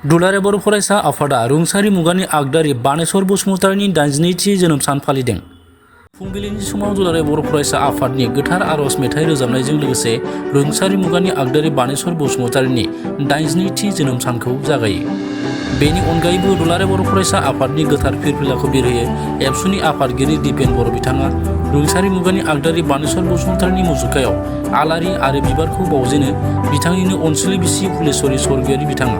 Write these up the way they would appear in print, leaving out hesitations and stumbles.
दुलाराय बर' फरायसा आफादा रुंसारि मुगानि आगदारि बानेश्वर बसुमतारिनि 82थि जोनोम सान फालिदों। फुंबिलिनि समाव दुलाराय बर' फरायसा आफादनि गोथार आरज मेथाइ रोजाबनायजों लोगोसे रुंसारि मुगानि आगदारि बानेश्वर बसुमतारिनि 82थि जोनोम सानखौ जागायो। बेनि अनगायैबो दुलाराय बर' फरायसा आफादनि गोथार फिरफिलाखौ बिरहोयो एबसुनि आफादगिरि दिपेन बर' बिथाङा रुंसारि मुगानि आगदारि बानेश्वर बसुमतारिनि मुसुखायाव आलारि आरो बिबारखौ बावजेनो बिथांनिनो अनसुलि बिसि फुलेस्वरि स्वर्गीयारि बिथाङा।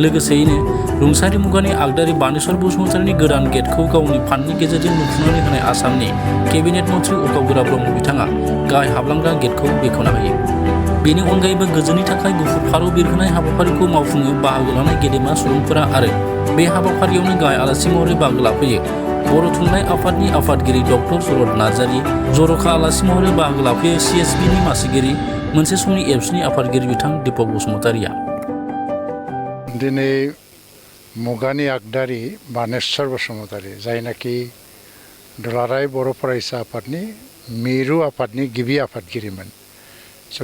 लोगोसेयैनो रुंसारि मुगानि आगदारि बानेश्वर बसुमतारिनि गोदान गेटखौ गावनि फान्डनि गेजेरजों लुफुंनानै होनाय आसामनि केबिनेट मन्थ्रि अखागोरा ब्रह्म बिथाङा गाहाय हाबलांग्रा गेटखौ बेखेवना होयो। बेनि अनगायैबो गोजोननि थाखाय गुफुर फारौ बिरहोनाय हाबाफारिखौ मावफुङो बाहागो लानाय गेदेमा सुबुंफोरा आरो बे हाबाफारियावनो गाहाय आलासि महरै बाहागो लाफैयो बर' थुनलाइ आफादनि आफादगिरि डक्टर सुरत नार्जारि, जर'खा आलासि महरै बाहागो लाफैयो CSBनि मासिगिरि मोनसे समनि एबसुनि आफादगिरि बिथां दीपक बसुमतारिया। दिनै मुगानि आगदारि बानेश्वर बसुमतारि जायनाखि दुलाराय बर' फरायसा आफादनि मिरु आफादनि गिबि आफादगिरिमोन।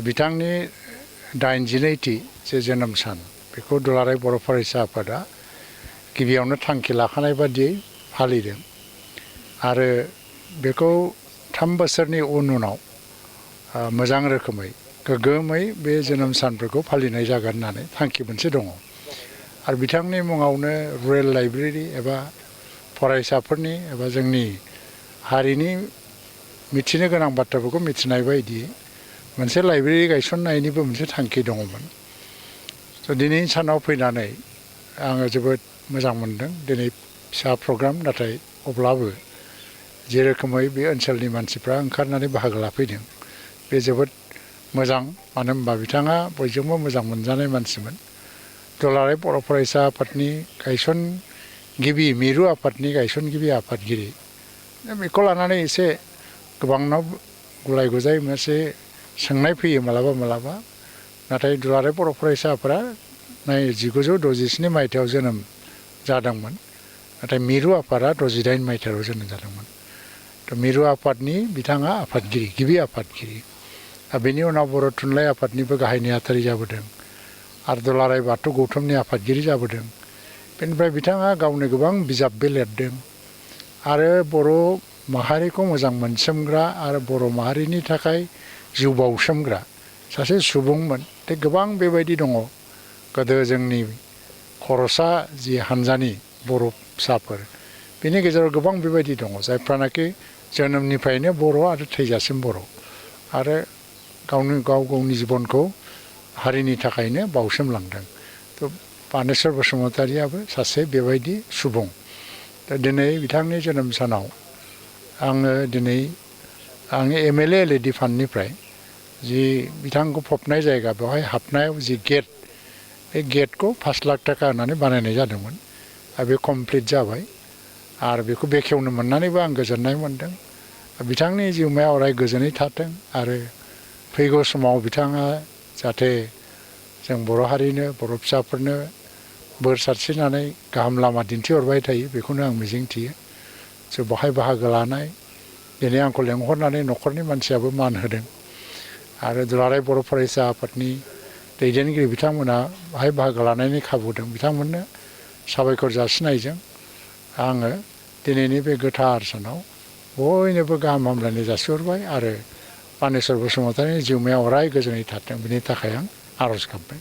बिथांनि 82थि जे जोनोम सान बेखौ दुलाराय बर' फरायसा आफादा गिबियावनो थांखि लाखानाय बादियै फालिदों आरो बेखौ 3 बोसोरनि उनाव मोजां रोखोमै गोग्गोमै बे जोनोम सानफोरखौ फालिनाय जागोन होननानै थांखि मोनसे दङ। आरो बिथांनि मुङावनो रुरेल लाइब्रेरि एबा फरायसाफोरनि एबा जोंनि हारिनि मिथिनो गोनां बाथ्राफोरखौ मिथिनाय बायदि मोनसे लाइब्रेरि गायसननायनिबो मोनसे थांखि दङमोन। दिनैनि सानाव फैनानै आङो जोबोद मोजां मोनदों। दिनै फिसा प्रग्राम नाथाय अब्लाबो जे रोखोमै बे ओनसोलनि मानसिफ्रा ओंखारनानै बाहागो लाफैदों बे जोबोद मोजां। मानो होनबा बिथाङा बयजोंबो मोजां मोनजानाय मानसिमोन। दुलाराय बर' फरायसा आफादनि गायसनगिरि मिरु आफादनि गायसनगिरि आफादगिरि बेखौ लानानै एसे गोबांनाव गुलाय गुजाय मोनसे सोंनाय फैयो मालाबा मालाबा। नाथाय दुलाराय बर' फरायसा आफादा 1967 मायथाइयाव जोनोम जादोंमोन। नाथाय मिरु आफादा 68 मायथाइयाव जोनोम जादोंमोन। मिरु आफादनि बिथाङा आफादगिरि गिबि आफादगिरि। बेनि उनाव बर' थुनलाइ आफादनिबो गाहाय नेहाथारि जाबोदों आरो दुलाराय बाथौ गौथुमनि आफादगिरि जाबोदों। बेनिफ्राय बिथाङा गावनो गोबां बिजाबबो लिरदों आरो बर' माहारिखौ मोजां मोनसोमग्रा आरो बर' माहारिनि थाखाय जिउ बाउसोमग्रा सासे सुबुंमोन। गोबां बेबायदि दङ। गोदो जोंनि खर'सा जि हान्जानि बर' फिसाफोर बेनि गेजेराव गोबां बेबायदि दङ जायफ्रानाखि जोनोमनिफ्रायनो बर' आरो थैजासिम बर' आरो गावनि जिबनखौ हारिनि थाखायनो बाउसोमलांदों। बानेश्वर बसुमतारियाबो सासे बेबायदि सुबुं। दिनै बिथांनि जोनोम सानाव आङो दिनै आंनि MLA LAD फान्डनिफ्राय जि बिथांखौ फबनाय जायगा बेवहाय हाबनायाव जि गेट बे गेटखौ 5 लाख थाखा होनानै बानायनाय जादोंमोन आरो बे कमप्लिट जाबाय आरो बेखौ बेखेवनो मोननानैबो आं गोजोननाय मोनदों। बिथांनि जिउमाया अराय गोजोनै थाथों आरो फैगौ समाव बिथाङा जाहाथे जों बर' हारिनो बर' फिसाफोरनो बोर सारस्रिनानै गाहाम लामा दिन्थिहरबाय थायो बेखौनो आं मिजिंथियो। बेवहाय बाहागो लानाय दिनै आंखौ लेंहरनानै न'खरनि मानसियाबो मान होदों आरो दुलाराय बर' फरायसा आफादनि दैदेनगिरि बिथांमोना बाहाय बाहागो लानायनि खाबु दं। बिथांमोननो साबायखर जासिनायजों आङो दिनैनि बे गोथार सानाव बयनोबो गाहाम हामलायनाय जासिहरबाय आरो बानेश्वर बसुमतारिनि जिउमाया अराय गोजोनै थाथों बिनि थाखाय आं आर'ज गाबबाय।